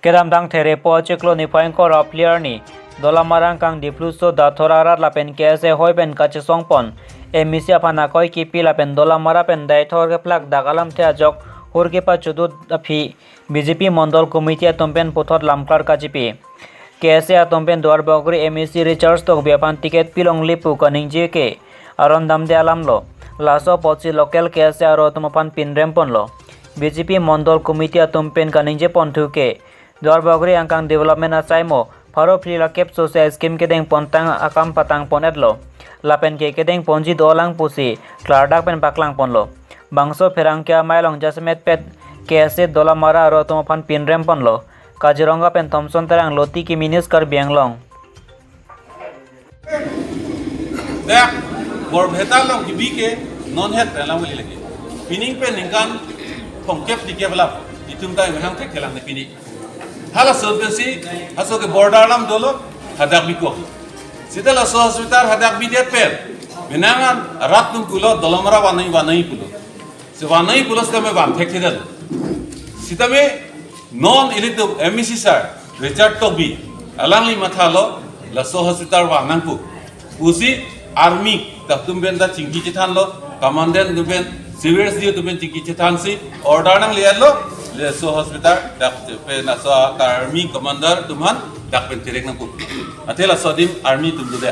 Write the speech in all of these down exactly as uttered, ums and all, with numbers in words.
Kedamtang Therepo achiklo niphai ingkoi ra phli arni Dolamara angkang Dipluso Dathor arat lapen K S A hoi pen kachesongpon M E C aphan akoi kipi lapen Dolamara pen Deithor kephlak dak alamthe ajok hur kepachudut aphi B J P Mondol Committee atum pen puthot lamklar kachipi. K S A atum pen Duarbagori M A C Richard Tokbi aphan ticket pilongle pu kaningje ke aron damde alamlo. Laso apotsi local K S A aro atum aphan pinrem ponlo. B J P Mondol Committee atum pen kaningje ponthu ke Duarbagori angkang development achaimo pharo phli lakh kep social scheme kedeng pontang akam patang pon-etlo. Lapen ke kedeng ponji dolang pusi klardak pen paklang ponlo. Bangso pherangke amei along jasemet pet K S A Dolamara aro atum aphan pinrem ponlo. Kaziranga pen Thomson Terang, Loti Kimi News, Karbi Anglong. Dak Borpeta along kibi ke non het pen lang wali lagi. Pining pen ningkan thomkep dikep alam. Itum ta imhang thek kelang ne pini. Halaso pensi, halaso ke border alam dolo, hadak biko. Sita laso hospital hadak bidet pen. Menangan rat tum pulo, Dolamara vanei vanei pulo. Si vanei pulo sitame van thek thedal. Sitame non ilitum M A C sir, Richard Tokbi, alangli mathalo, laso hospital van nangpo pusi army ta atum pen ta chingki chethanlo, commandant atum pen, civil S D O atum pen chingki chethansi order nangle-etlo, laso hospital dak pen laso army commander atum aphan dak pen cherek nangpo. Athe laso adim army atum do de.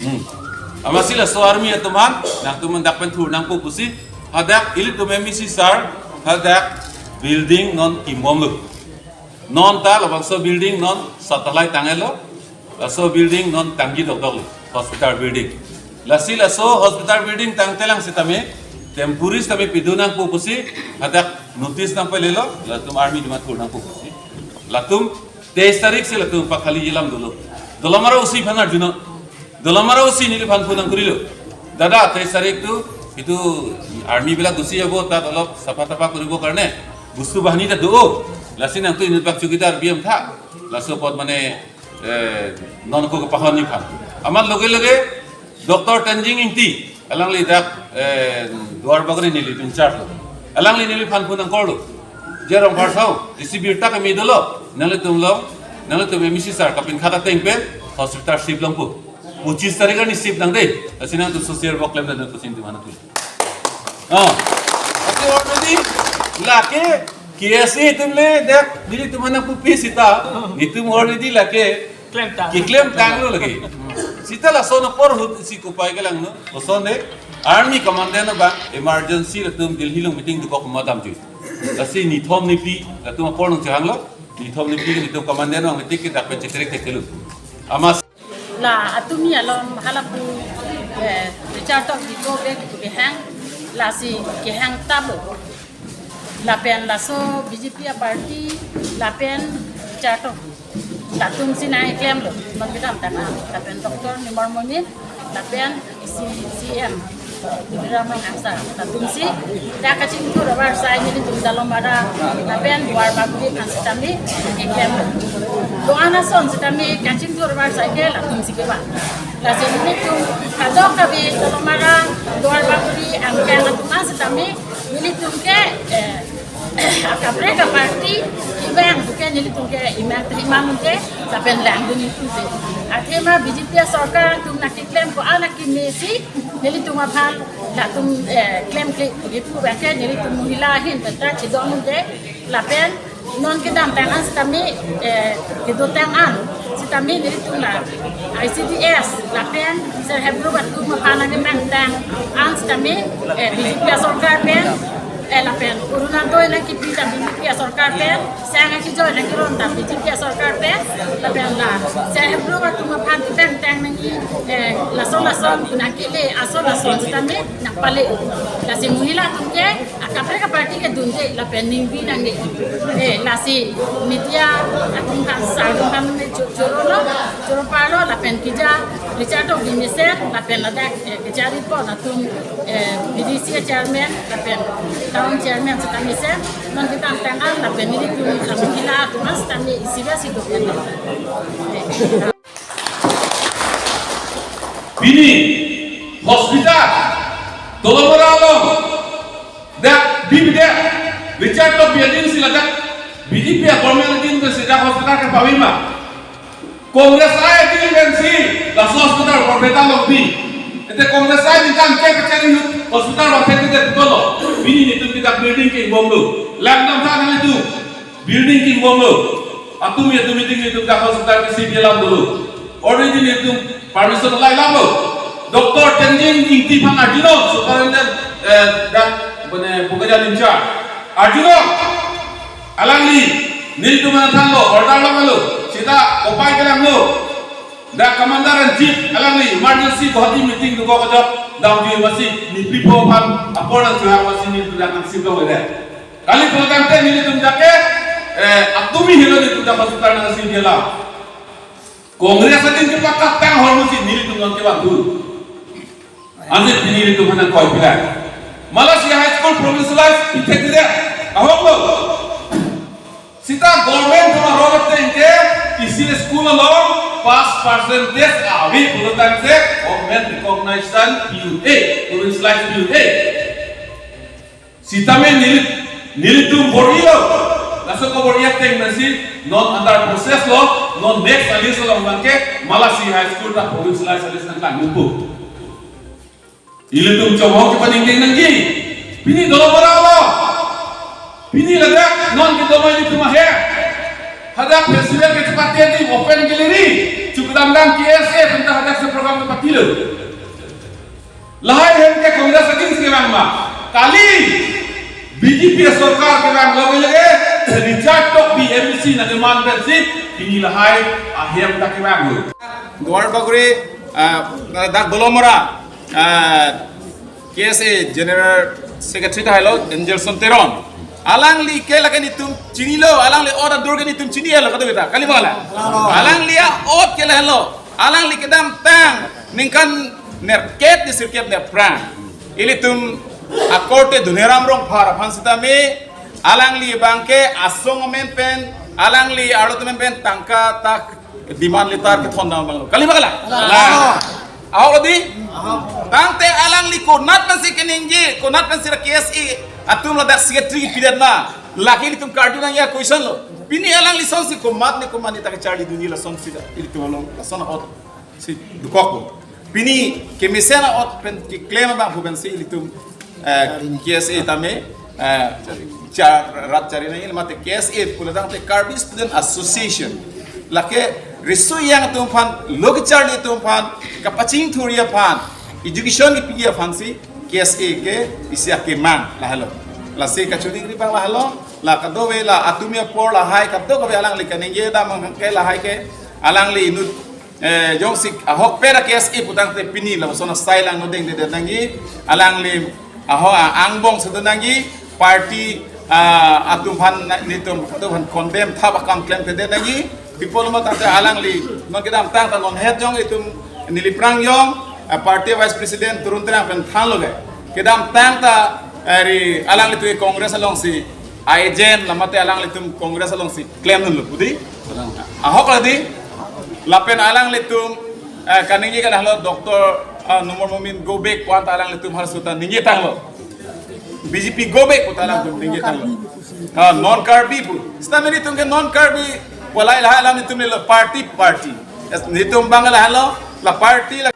Hmm. Amatsi laso army atum aphan nangtum dak pen thur nangpo pusi hadak ilitum M A C sir hadak building non kimbomlo. Non ta labangso building non satellite tanglo. Laso building non tangji dokdoklo, hospital building. Lasi laso hospital building tangtelang sitame, temporary sitame pidun nangpo pusi, hadak notice nangpalelo, latum army atum aphan thur nangpo pusi. Latum teis tarik si latum pakhali alam dolo. Dolamara O C aphan arjuno. Dolamara O C neliphan phone nangkorilo. Dada, teis tarik tu, itu army বিলাক গুচি যাব, তাত অলপ চাফা তাফা কৰিবৰ কাৰণে বস্তু বাহানি এটা দৌ। Lasi nangtum inut bak chowkidar B M tha. Laso apot mane, eh, non ko kepahon nephan. Amat loge loge Doctor Tensing Ingti, alangli dak, eh, Duarbagori neli in charge lo. Alangli neliphan phone nangkorlo. Je Rongphar sao, isi birta kami dolo, nanglitum lo, nanglitum M A C sir kapinkhat ateng pen hospital shift longpo. Pochis tarik arni shift nangde, lasi nangtum social work klem dan kucing di mana tu. Oh, okay, already lake K S A atum le dak nelitum aphan pupi sita, nelitum already lake Klemtang. Keklemtanglo lagi. Sita lason apor ahut si kopai kelangno. Lason de army commandant abang emergency latum Delhi along meeting dukok ma damjui. Lasi nithom niphli latum apor nangchehanglo. Nithom niphli nelitum commandant abang meeting ke dak pen chekrek thekthe lo. Amat la atum ni alom halapu, eh, Richard Tokbi ko be kehang, lasi kehang tabo. Lapen laso B J P aparty, lapen Richard Tokbi. Latum si nangklemlo, non kedamtang, lapen Doctor Nimor Momin, lapen C-, C M Tuliram Ronghang sir. Latum si, dak kachingthur avarsai nelitum Dolamara, lapen Duarbagori aphan sitame keklemlo. Do-an ason sitame kachingthur avarsai ke latum si kevan. Lasi nelitum kadokave Dolamara, Duarbagori angkang atum aphan sitame nelitum ke, eh, akaprek aparty kevang ke nelitum ke imang te imang ke lapen langdun nelitum ke. Athema B J P asorkar atum nangkeklem ko-an akeme si nelitum aphan latum, eh, klemkle pu ke nelitum mohila ahin pen ta chedon ke lapen non kedamtang an sitame, eh, kedotang an sitame nelitum la I C D S lapen self help group atum aphan nangkepangtang an sitame, eh, B J P asorkar pen, eh, lapen Orunodoi nangkepi ta B J P asorkar pen, sang akejoi nangkeron ta B J P asorkar pen, lapen la self help group atum aphan kepangtang nangji, eh, lason lason nangkele ason lason sitame nangpale. Lasi mohila atum ke akaprek aparty kedunde lapen ningbi nangde. Eh, lasi media atum aphan sar atum aphan me cho-, chorolo, choro parlo lapen keja Richard Tokbi mesen lapen ladak, eh, keja report atum, eh, B D C chairman lapen town chairman sitame mesen non kedamtang an lapen nelitum mohila atum aphan sitame isi ba si do. Eh. Pini hospital Dolamara along dak bibide Richard Tokbi adin si ladak B B J P a-government adim pensi dak hospital kepavema. Congress a-adim pensi laso hospital Barpeta along pi. Ante Congress a-adim kan ke kachari ahut hospital Barpeta det kolo. Pini nelitum ke dak building ke ingbomlo. Langdam tha nelitum. Building ke ingbomlo. Atum ya atum meeting nelitum dak hospital ke C P L am dolo. Already nelitum permission lahai lamlo. Doctor Tenzing Ingti aphan arjunon, superintendent, eh, dak, mane, Bokajan in charge. Arjunon, alangli, nelitum aphan thanlo, order longlo, seta kopai kelanglo. Dak commander in chief, alangli, emergency Guwahati meeting dokok ajok, damji masi, nipipo aphan, apor nangchehang masi, nelitum dak nangsim dong le. Kali pulotangte nelitum dak ke, eh, atumi helo nelitum dak hospital nangsim dela. Congress adim ke pakat tang hor musi nelitum non ke bantu. Ansi pini nelitum aphan nangkoi pilang. Malasi High School provincialize pi thekthedet. Ahoklo. Seta government atum aron ateng ke isi school along pass percentage ave pulotangte government recognition P U A, provincialize P U A. Sitame neli, nelitum bor-ilo. Laso kebor-i ateng pensi non under process lo, non next a-list along abang ke Malasi High School ta provincialize a-list nangkangpu. Ilitum chomong kepaningding nangji. Pini dolo para lo. Pini ladak non kedoma ilitum ahem. Hadak festival kechepate di open gallery. Chukdam dam K S A penta hadak si program kepatilo. Lahai ahem ke Congress adim si kevang ma. Kali B J P sorkar kevanglo ke lage Richard Tokbi M A C nangkeman pensi pini lahai ahem ta kevanglo. Duarbagori, ah, dak Dolamara, ah, K S A General Secretary tahai lo Angelson Teron. Alangli ke lake nelitum chinilo, alangli ot adur ke nelitum chinilo, kado kita, kali bang la? Alangli ot ke lahelo. Alangli kedamtang ningkan nerkep di sirkep nerphrang. Ilitum akorte Doniram Rongphar aphan sitame alangli abang ke asong amen pen, alangli arlo amen pen tangka ta demand letter kethondam abanglo. Kali bang la? La. Ahok di? Tangte alangli konat pensi keningje, konat pensi la K S A atum ladak secretary pidet ma. Lake ilitum karju nangji a-question lo. Pini alangli asonsi komatne komatne ta kecharlidunji lasonsi dak ilitum along lason ot si dokokpo. Pini kemesen ot pen keklem abang pu pensi ilitum, eh, K S A tame, eh, char-, rat chari nangji mate K S A pulotangte Karbi Student Association. Lake riso ejang atum aphan, lo kecharli atum aphan, kapachingthurji aphan, education kepiji aphansi K S A ke isi akemang lahelo. Lasi kachuding ri abang lahelo, la kadokave la atum apor lahai kadokave alangli kaningje dam abang ke lahai ke alangli inut, eh, jongsi ahokpet a-K S A putangte pini lapuson asai lang nodeng dedet nangji, alangli ahok a-angbong sedo nangji, party, ah, atum aphan na-, nelitum atum aphan condemn thap akam klemkledet nangji. Pi apotlo ma tangte alangli non kedamtang ta non het jong itum neli aphrang jong, ah, party vice president Turun Terang pen thanlo ke. Kedamtang ta, eh, ri alanglitum Congress alongsi a-agent la mate alanglitum Congress alongsi klemdunlo pu di. Ahok la di. Lapen alanglitum, eh, kaningje ke lahelo Doctor, ah, Numal Momin go back pu-an ta alanglitum harsuta ningje tanglo. B J P go back pu ta alanglitum ningje tanglo. Ah, non Karbi pu. Sitame nelitum ke non Karbi pu lahai lahai alanglitum nelo party party. Es nelitum abang lahelo la party la.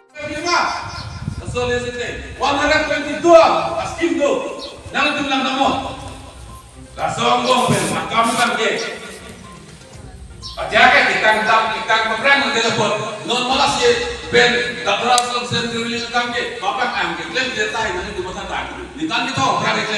Laso le sete one hundred twenty-two a-scheme do. Nangtum langdamnon. Laso angbong pen akam kan ke. Ajak ke kitang tap, kitang paprang nang telepon. Non malas ye pen dapra sel sel dulu ni kam ke. Bapak ang ke klem dia tahi nang itu masa tahi. Ni kan kita orang klem.